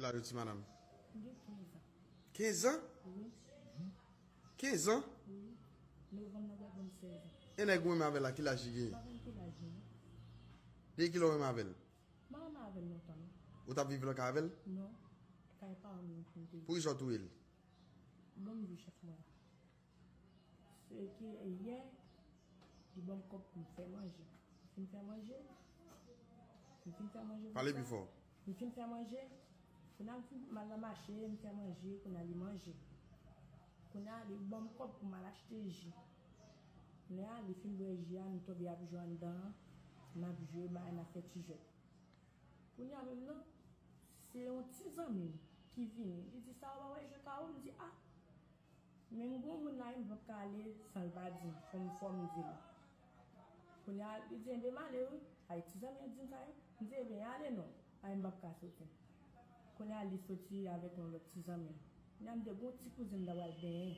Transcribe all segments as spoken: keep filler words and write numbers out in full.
Laj ou, ti madanm? Gen kenz an. Kenz an? Wi, Kenz an? wi. Novanm nan pral ban m sèz an. E nèg ou renmen avè l la, ki laj li genyen? Pa konn ki laj li non. Depi kilè ou renmen avè l? M pa renmen avè l lontan non. Ou t ap viv lakay avè l? Non. Kay paran m yon kote. Poukisa w touye l? Ban m di w chèf mwen. Se ke yè, li ban m kòb pou m fè manje. M fin fè manje. M fin fè manje. Pale pi fò. M fin fè manje. Kounye a m fin m al nan mache, m fè manje, kounye a li manje. Kounye a li ban m kòb pou m al achte ji. Kounye a li fin bwè ji a, nou tonbe ap jwe anndan an, n ap jwe, bay, n ap fè ti jwèt. Kounye a menm nan, se yon ti zanmi m ki vini. Li di, "Sa w pa wè je kawo?" M di, "A, men m gon moun la, m p ap ka ale san l pa di m. Fò m, fò m di l." Kounye a, li di, "Enben, m ale wi." Ay, ti zanmi an di m sa wi. M di, "Enben, ale non." Ay, m p ap ka soti. Kounye a, li soti avèk yon lòt ti zanmi l. Kounye a, m te gon ti kouzin m ta pral benyen.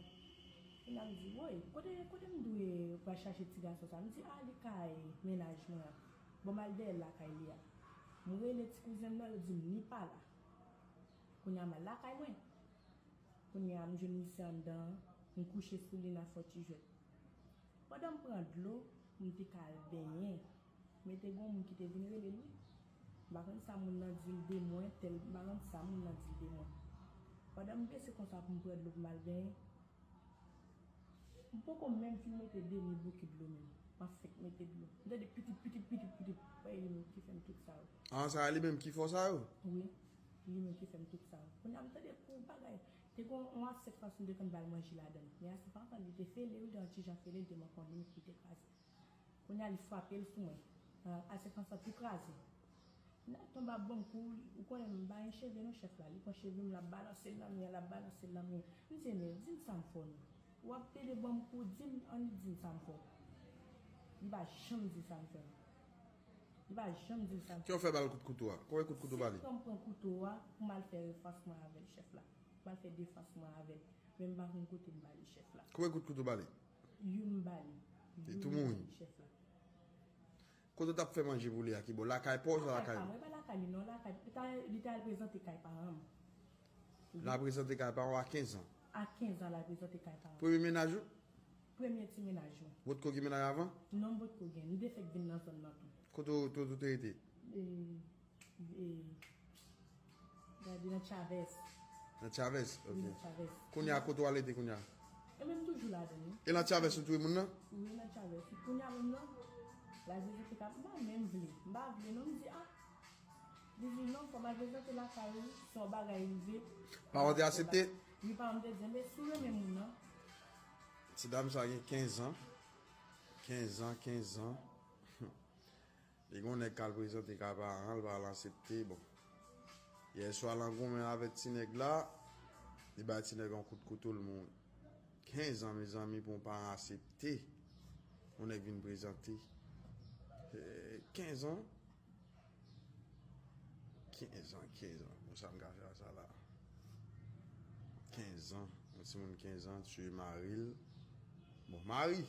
Kounye a, m di, "Woy, kote, kote m dwe pral chache ti gason sa?" M di, "A, li kay mennaj mwen an." Bon, m al dèyè l lakay li a. M rele ti kouzen m nan, li di m li pa la. Kounye a, m al lakay mwen. Kounye a, m jwenn misye anndan an, m kouche sou li, n ap fè ti jwèt. Pandan m pran dlo pou m te ka al benyen, men te gon moun ki te vin rele l wi. M pa konn sa moun nan di l de mwen, tèl, m pa konn sa moun nan di l de mwen. Pandan m bese konsa pou m pran dlo pou m al benyen, m poko menm fin mete demi bouki dlo menm. M ap fèk mete dlo. M tande pitip, pitip, pitip, pitip. Bay li menm ki fè m tout sa yo. An, sa li menm ki fè w sa yo? Wi, li menm ki fè m tout sa yo. Kounye a m tande pou bagay. Te gon yon asyèt fason de konn ba l manje ladan l. Men asyèt fason li te fele, wi, li te yon ti jan fele, li te manke yon limit, li te kraze. Kounye a li frape l sou mwen. Asyèt fason tou kraze. Kounye a tonbe ap ban m kou, ou konnen m pa gen cheve non chèf la. Li pran cheve m, l ap balanse l nan mi an, l ap balanse l nan mi an. M di, "Men, di m sa m fè w non. W ap plede ban m kou, di m, annik di m sa m fè w." Li pa janm di sa m fè l. Li pa janm di m sa m fè l. Kè w fè ba l kout kouto a? Konbyen kout kouto w ba li? Se pran m pran kouto a pou m al fè defans mwen avè l, chèf la. Pou m al fè defans mwen avè l. Men m pa konn kote m ba li, chèf la. Konbyen kout kouto w ba li? Youn m ba li. Li tou mouri? Chèf la. Kote w t ap fè manje pou li a, ki bò? Lakay pa w, sa lakay ou? Mwen pa lakay li non, lakay. Li ta, li ta al prezante kay paran m. L al prezante kay paran w a kenz an? A kenz an, l al prezante kay paran m. Premye mennaj ou? Premye ti mennaj mwen. Ou potko gen mennaj avan? Non, m potko gen. M te fèk vin nan zòn nan tou. Kote w, kote w te rete? E, e, gade nan Chavez. Nan Chavez? Wi, Ok. Nan Chavez. Kounye a, kote w al rete kounye a? E menm toujou ladan l wi. E nan Chavez ou touye moun nan? Wi, nan Chavez. Kounye a menm nan, l al prezante kay, m pa menm vle. M pa vle non, m di, a. Li di non, fò m al prezante lakay ou, se yon bagay rive. Paran w te aksepte? Wi, paran m te di, men si w renmen moun nan. Ti dam sa gen kenz an. Kenz an, kenz an. Li gon nèg k al prezante kay paran l, pa al aksepte. Bon. Yèswa l an goumen avèk ti nèg la. Li bay ti nèg yon kout kouto, l mouri. Kenz an, mezanmi, pou yon paran aksepte yon nèg vin prezante. Eh, kenz an. Kenz an, kenz an. Bon, sa m ka fè a sa la. Kenz an. Yon timoun kenz an tiye mari l. Bon, mari.